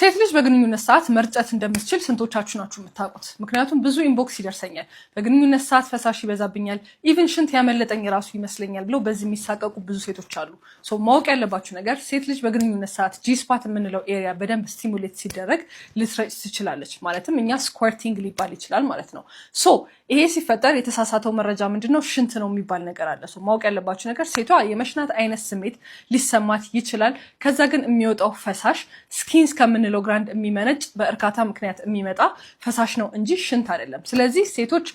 ሴት ልጅ በግንኙነት ሰዓት መርጨት እንደምትችል ስንቶቻችሁ ናችሁ የምታውቁት? ምክንያቱም ብዙ inbox ይደርሰኛል። በግንኙነት ሰዓት ፈሳሽ ይበዛብኛል፣ even ሽንት ያመለጠኝ ራሱ ይመስለኛል ብለው በዚህ የሚሳቀቁ ብዙ ሴቶች አሉ። So ማወቅ ያለባችሁ ነገር ሴት ልጅ በግንኙነት ሰዓት G spot የምንለው area በደንብ stimulate ሲደረግ ልትረጭ ትችላለች። ማለትም እኛ squirting ሊባል ይችላል ማለት ነው። So ይሄ ሲፈጠር የተሳሳተው መረጃ ምንድነው? ሽንት ነው የሚባል ነገር አለ። So ማወቅ ያለባችሁ ነገር ሴቷ የመሽናት አይነት ስሜት ሊሰማት ይችላል። ከዛ ግን የሚወጣው ፈሳሽ Skene's ከምንለው gland የሚመነጭ በእርካታ ምክንያት የሚመጣ ፈሳሽ ነው እንጂ ሽንት አይደለም። ስለዚህ ሴቶች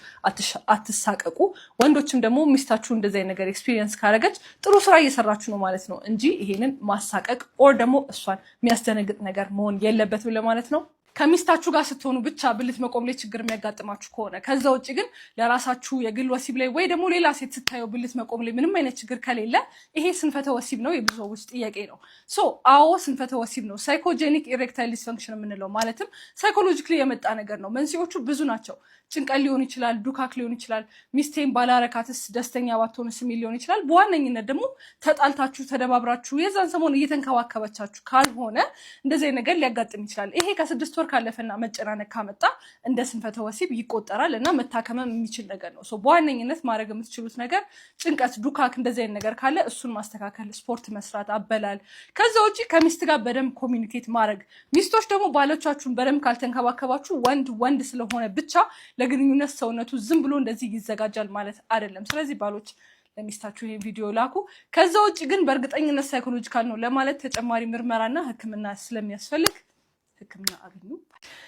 አትሳቀቁ። ወንዶችም ደግሞ ሚስታችሁ እንደዚህ አይነት ነገር experience ካደረገች ጥሩ ስራ እየሰራችሁ ነው ማለት ነው እንጂ ይሄንን ማሳቀቅ or ደግሞ እሷን የሚያስደነግጥ ነገር መሆን የለበትም ለማለት ነው። ከሚስታችሁ ጋር ስትሆኑ ብቻ ብልት መቆም ላይ ችግር የሚያጋጥማችሁ ከሆነ፣ ከዛ ውጭ ግን ለራሳችሁ የግል ወሲብ ላይ ወይ ደግሞ ሌላ ሴት ስታየው ብልት መቆም ላይ ምንም አይነት ችግር ከሌለ ይሄ ስንፈተ ወሲብ ነው? የብዙ ሰዎች ጥያቄ ነው። So አዎ፣ ስንፈተ ወሲብ ነው። Psychogenic erectile dysfunction የምንለው ማለትም psychologically የመጣ ነገር ነው። መንስኤዎቹ ብዙ ናቸው። ጭንቀት ሊሆን ይችላል፣ ዱካክ ሊሆን ይችላል፣ ሚስቴን ባላረካትስ ደስተኛ ባትሆንስ የሚል ሊሆን ይችላል። በዋነኝነት ደግሞ ተጣልታችሁ ተደባብራችሁ የዛን ሰሞን እየተንከባከበቻችሁ ካልሆነ እንደዚህ ነገር ሊያጋጥም ይችላል። ይሄ ከ6 ወር ካለፈና መጨናነቅ ካመጣ እንደ ስንፈተ ወሲብ ይቆጠራል እና መታከምም የሚችል ነገር ነው። በዋነኝነት ማድረግ የምትችሉት ነገር ጭንቀት፣ ዱካክ እንደዚህ አይነት ነገር ካለ እሱን ማስተካከል፣ ስፖርት መስራት፣ አበላል። ከዛ ውጭ ከሚስት ጋር በደንብ communicate ማድረግ። ሚስቶች ደግሞ ባሎቻችሁን በደንብ ካልተንከባከባችሁ ወንድ ወንድ ስለሆነ ብቻ ለግንኙነት ሰውነቱ ዝም ብሎ እንደዚህ ይዘጋጃል ማለት አይደለም። ስለዚህ ባሎች ለሚስታችሁ ይሄን ቪዲዮ ላኩ። ከዛ ውጭ ግን በእርግጠኝነት psychological ነው ለማለት ተጨማሪ ምርመራና ሕክምና ስለሚያስፈልግ ሕክምና አግኙ።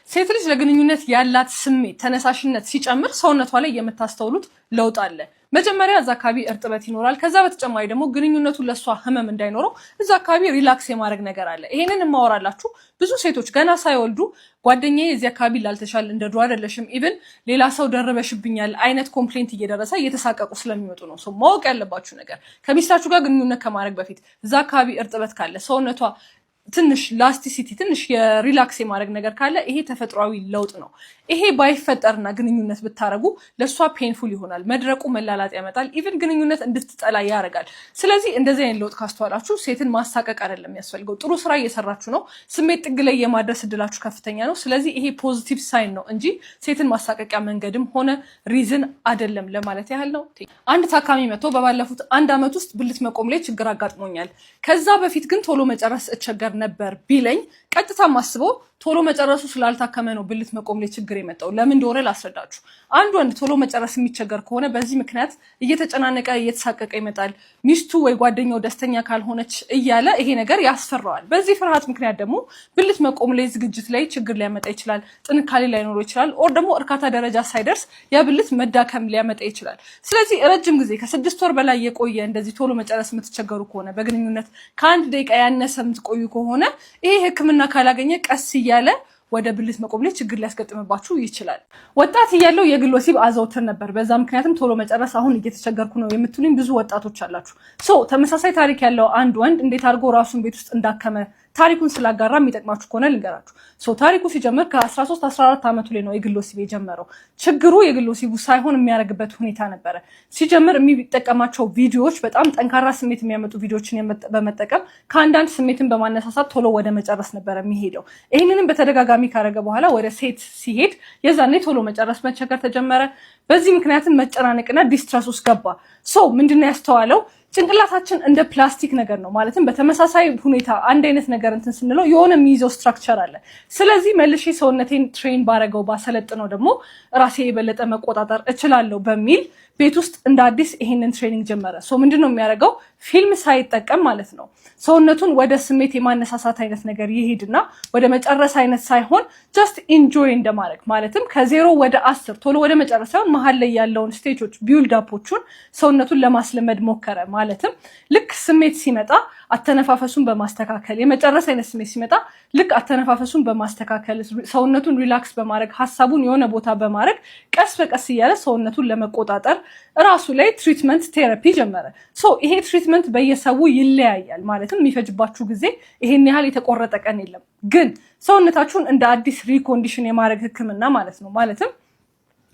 ሴት ልጅ ለግንኙነት ያላት ስሜት ተነሳሽነት ሲጨምር ሰውነቷ ላይ የምታስተውሉት ለውጥ አለ። መጀመሪያ እዛ አካባቢ እርጥበት ይኖራል። ከዛ በተጨማሪ ደግሞ ግንኙነቱ ለእሷ ህመም እንዳይኖረው እዛ አካባቢ relax የማድረግ ነገር አለ። ይሄንን የማወራላችሁ ብዙ ሴቶች ገና ሳይወልዱ ጓደኛዬ እዚህ አካባቢ ላልተሻል፣ እንደ ድሮ አይደለሽም፣ even ሌላ ሰው ደርበሽብኛል አይነት complaint እየደረሰ እየተሳቀቁ ስለሚመጡ ነው። So ማወቅ ያለባችሁ ነገር ከሚስታችሁ ጋር ግንኙነት ከማድረግ በፊት እዛ አካባቢ እርጥበት ካለ፣ ሰውነቷ ትንሽ elasticity፣ ትንሽ የ relax የማድረግ ነገር ካለ ይሄ ተፈጥሯዊ ለውጥ ነው። ይሄ ባይፈጠርና ግንኙነት ብታረጉ ለእሷ painful ይሆናል። መድረቁ መላላጥ ያመጣል። Even ግንኙነት እንድትጠላ ያደርጋል። ስለዚህ እንደዚህ አይነት ለውጥ ካስተዋላችሁ ሴትን ማሳቀቅ አይደለም የሚያስፈልገው። ጥሩ ስራ እየሰራችሁ ነው። ስሜት ጥግ ላይ የማድረስ እድላችሁ ከፍተኛ ነው። ስለዚህ ይሄ positive sign ነው እንጂ ሴትን ማሳቀቂያ መንገድም ሆነ reason አይደለም ለማለት ያህል ነው። አንድ ታካሚ መጥቶ በባለፉት አንድ ዓመት ውስጥ ብልት መቆም ላይ ችግር አጋጥሞኛል፣ ከዛ በፊት ግን ቶሎ መጨረስ እቸገር ነበር ቢለኝ ቀጥታ ማስበው ቶሎ መጨረሱ ስላልታከመ ነው ብልት መቆም ላይ ችግር የመጣው። ለምን እንደሆነ ላስረዳችሁ። አንድ ወንድ ቶሎ መጨረስ የሚቸገር ከሆነ በዚህ ምክንያት እየተጨናነቀ እየተሳቀቀ ይመጣል። ሚስቱ ወይ ጓደኛው ደስተኛ ካልሆነች እያለ ይሄ ነገር ያስፈራዋል። በዚህ ፍርሃት ምክንያት ደግሞ ብልት መቆም ላይ ዝግጅት ላይ ችግር ሊያመጣ ይችላል። ጥንካሬ ላይኖረው ይችላል። Or ደግሞ እርካታ ደረጃ ሳይደርስ የብልት መዳከም ሊያመጣ ይችላል። ስለዚህ ረጅም ጊዜ ከ6 ወር በላይ የቆየ እንደዚህ ቶሎ መጨረስ የምትቸገሩ ከሆነ፣ በግንኙነት ከ1 ደቂቃ ያነሰ የምትቆዩ ከሆነ ይሄ ሕክምና ካላገኘ ቀስ እያለ ወደ ብልት መቆም ላይ ችግር ሊያስገጥምባችሁ ይችላል። ወጣት እያለሁ የግል ወሲብ አዘውትር ነበር። በዛ ምክንያትም ቶሎ መጨረስ አሁን እየተቸገርኩ ነው የምትሉኝ ብዙ ወጣቶች አላችሁ። So ተመሳሳይ ታሪክ ያለው አንድ ወንድ እንዴት አድርጎ ራሱን ቤት ውስጥ እንዳከመ ታሪኩን ስላጋራ የሚጠቅማችሁ ከሆነ ልንገራችሁ። So ታሪኩ ሲጀምር ከ13 14 ዓመቱ ላይ ነው የግል ወሲብ የጀመረው። ችግሩ የግል ወሲቡ ሳይሆን የሚያደርግበት ሁኔታ ነበረ። ሲጀምር የሚጠቀማቸው ቪዲዮዎች በጣም ጠንካራ ስሜት የሚያመጡ ቪዲዮዎችን በመጠቀም ከአንዳንድ ስሜትን በማነሳሳት ቶሎ ወደ መጨረስ ነበረ የሚሄደው። ይህንንም በተደጋጋሚ ካደረገ በኋላ ወደ ሴት ሲሄድ የዛኔ ቶሎ መጨረስ መቸገር ተጀመረ። በዚህ ምክንያትም መጨናነቅና distress ውስጥ ገባ። So ምንድነው ያስተዋለው? ጭንቅላታችን እንደ ፕላስቲክ ነገር ነው። ማለትም በተመሳሳይ ሁኔታ አንድ አይነት ነገር እንትን ስንለው የሆነ የሚይዘው structure አለ። ስለዚህ መልሼ ሰውነቴን train ባረገው፣ ባሰለጥነው ደግሞ ራሴ የበለጠ መቆጣጠር እችላለሁ በሚል ቤት ውስጥ እንደ አዲስ ይሄንን training ጀመረ። So ምንድን ነው የሚያደርገው? ፊልም ሳይጠቀም ማለት ነው፣ ሰውነቱን ወደ ስሜት የማነሳሳት አይነት ነገር ይሄድና ወደ መጨረስ አይነት ሳይሆን just enjoy እንደማድረግ፣ ማለትም ከ0 ወደ 10 ቶሎ ወደ መጨረስ ሳይሆን መሀል ላይ ያለውን stage ኦች፣ build up ኦቹን ሰውነቱን ለማስለመድ ሞከረ። ማለትም ልክ ስሜት ሲመጣ አተነፋፈሱን በማስተካከል፣ የመጨረስ አይነት ስሜት ሲመጣ ልክ አተነፋፈሱን በማስተካከል፣ ሰውነቱን relax በማድረግ፣ ሀሳቡን የሆነ ቦታ በማድረግ ቀስ በቀስ እያለ ሰውነቱን ለመቆጣጠር እራሱ ላይ treatment therapy ጀመረ። So ይሄ treatment በየሰው ይለያያል። ማለትም የሚፈጅባችሁ ጊዜ ይሄን ያህል የተቆረጠ ቀን የለም። ግን ሰውነታችሁን እንደ አዲስ recondition የማድረግ ህክምና ማለት ነው። ማለትም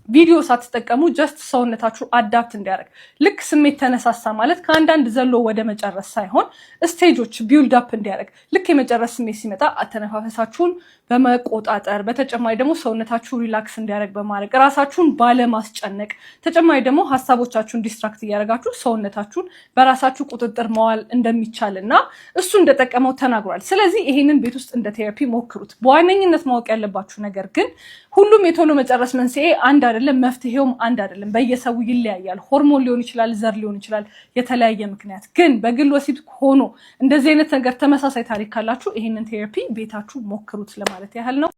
ቪዲዮ ሳትጠቀሙ just ሰውነታችሁ adapt እንዲያደርግ፣ ልክ ስሜት ተነሳሳ ማለት ከአንዳንድ ዘሎ ወደ መጨረስ ሳይሆን stage ኦች build up እንዲያደርግ፣ ልክ የመጨረስ ስሜት ሲመጣ አተነፋፈሳችሁን በመቆጣጠር፣ በተጨማሪ ደግሞ ሰውነታችሁ relax እንዲያደርግ በማድረግ፣ ራሳችሁን ባለማስጨነቅ፣ ተጨማሪ ደግሞ ሀሳቦቻችሁን distract እያደረጋችሁ ሰውነታችሁን በራሳችሁ ቁጥጥር መዋል እንደሚቻል እና እሱ እንደጠቀመው ተናግሯል። ስለዚህ ይሄንን ቤት ውስጥ እንደ therapy ሞክሩት። በዋነኝነት ማወቅ ያለባችሁ ነገር ግን ሁሉም የቶሎ መጨረስ መንስኤ አንድ አይደለም፣ መፍትሄውም አንድ አይደለም። በየሰው ይለያያል። ሆርሞን ሊሆን ይችላል፣ ዘር ሊሆን ይችላል፣ የተለያየ ምክንያት። ግን በግል ወሲብ ሆኖ እንደዚህ አይነት ነገር ተመሳሳይ ታሪክ ካላችሁ ይሄንን therapy ቤታችሁ ሞክሩት ለማለት ያህል ነው።